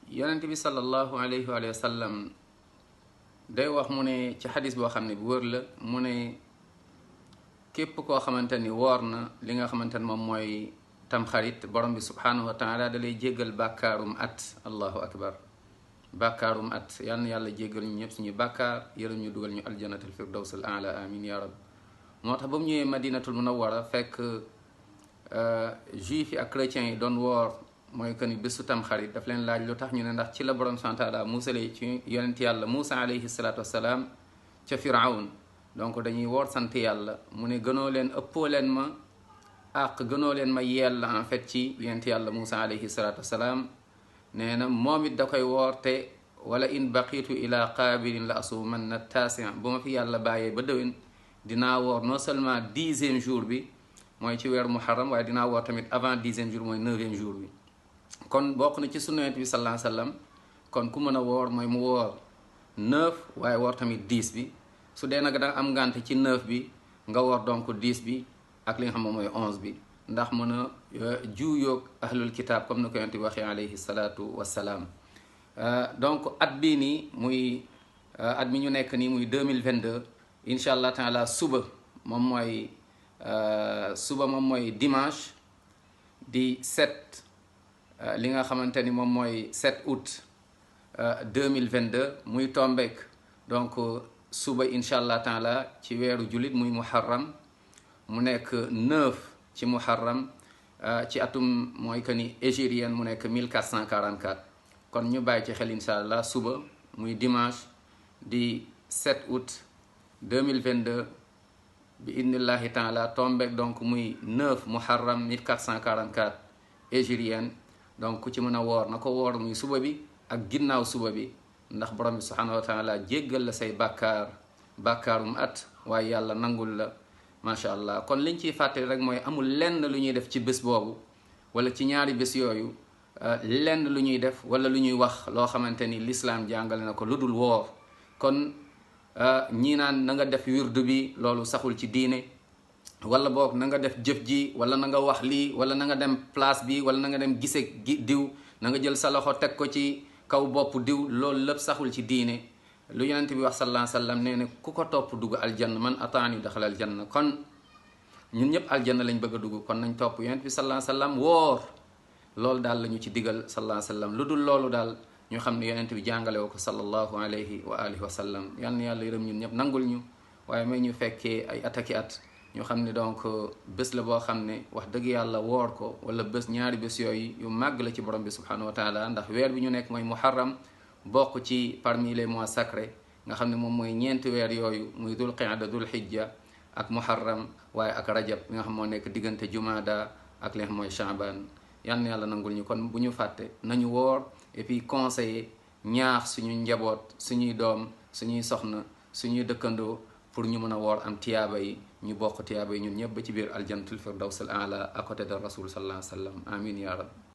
yonent bi sallallahu alayhi wa sallam day wax mu ne ci xadis boo xam ne bu wër la mu ne képp koo xamante ni woor na li nga xamante ni moom mooy tamxarit borom bi subhanahu wa taala da lay jéggal bàkkaarum at. allahu akbar, bàkkaarum at. yal na yàlla jéggal ñu ñëpp suñu bàkkaar, yërëm ñu dugal ñu aljanatul firdaws al aala, amin ya rab. moo tax ba mu ñëwee madinatul munawwara fekk juif yi ak chrétiens yi doon woor mooy que ni bésu tamxarit daf leen laaj lu tax ñu ne ndax ci la borom subhanahu wa taala musalee ci yonent yàlla Muusa alayhi salaatu wassalaam ca Firawn. donc dañuy woor sant yàlla mu ne gënoo leen ëppoo leen ma àq, gënoo leen ma yella en fait ci yonent yàlla Muusa alayhi salaatu wassalaam. nee na moom it da koy woor te wala in baqitu ila qaabilin la asuumanna taasi'a, bu ma fi yàlla bàyyee ba déwén dinaa woor non seulement 10e jour bi mooy ci weeru muharram, waaye dinaa woor tamit avant 10e jour mooy 9e jour bi. kon bokk na ci sunna Yonent bi sallallahu alayhi wa sallam kon ku mën a woor mooy mu woor 9 waaye woor tamit 10 bi. su dee nag da am ngànt ci 9 bi nga woor donc 10 bi ak li nga xam moom mooy 11 bi, ndax mën a juuyoog ahlul kitab comme ni ko Yonent bi waxee alayhi salaatu wassalaam. donc at bii nii muy at mi ñu nekk nii muy 2022 incha allah taala suba moom mooy dimanche di 7 li nga xamante ni moom mooy 7 août 2022 muy tombeek donc suba incha allah taala ci weeru jullit muy muharram mu nekk 9 ci muharram ci atum mooy que ni hégirienne mu nekk 1444. kon ñu bàyyi ci xel incha allah suba muy dimanche di 7 août 2022 bi idnillahi taala tombeek donc muy 9 muharram 1444 hégirienne. donc ku ci mën a woor na ko woor muy suba bi ak ginnaaw suba bi, ndax borom bi subhanahu wa taala jéggal la say bàkkaarum at, waaye yàlla nangul la macha allah. kon liñ ciy fàttali rek mooy amul lenn lu ñuy def ci bés boobu wala ci ñaari bés yooyu lenn lu ñuy def wala lu ñuy wax loo xamante ni lislaam jàngale na ko lu dul woor. kon ñii naan na nga def wirdu bi, loolu saxul ci diine, wala boog na nga def jëf ji, wala na nga wax lii, wala na nga dem place bi, wala na nga dem gise diw, na nga jël sa loxo teg ko ci kaw bopp diw, loolu lépp saxul ci diine. lu yonent bi wax sallallahu alayhi wa sallam nee ne ku ko topp dugg aljanna, man ataani daxal aljanna. kon ñun ñëpp aljanna lañ bëgg a dugg, kon nañ topp yonent bi sallallahu alayhi wa sallam woor. loolu daal la ñu ci digal sallallahu alayhi wa sallam. lu dul loolu daal ñu xam ne yonent bi jàngale woo ko sallallahu alayhi wa alihi wa sallam. yal na yàlla yërëm ñun ñëpp nangul ñu, waaye may ñu fekkee ay ataki at ñu xam ne donc bés la boo xam ne wax dëgg yàlla woor ko wala bés ñaari bés yooyu yu màgg la ci borom bi subhanahu wa taala. ndax weer bi ñu nekk mooy muharram, bokk ci parmi les mois sacrés nga xam ne moom mooy ñeenti weer yooyu muy dul qiyada dul hijja ak muharram, waaye ak rajab bi nga xam moo nekk diggante jumada ak li nga xam mooy chaban. yal na yàlla nangul ñu. kon bu ñu fàtte nañu woor, et puis conseiller ñaax suñu njaboot, suñuy doom, suñuy soxna, suñuy dëkkandoo pour ñu mën a woor am tiyaaba yi, ñu bokk tiyaaba yi ñun ñëpp ba ci biir aljannatul firdaws al aala à côté de rasul sallallahu alayhi wa sallam. amin ya rab.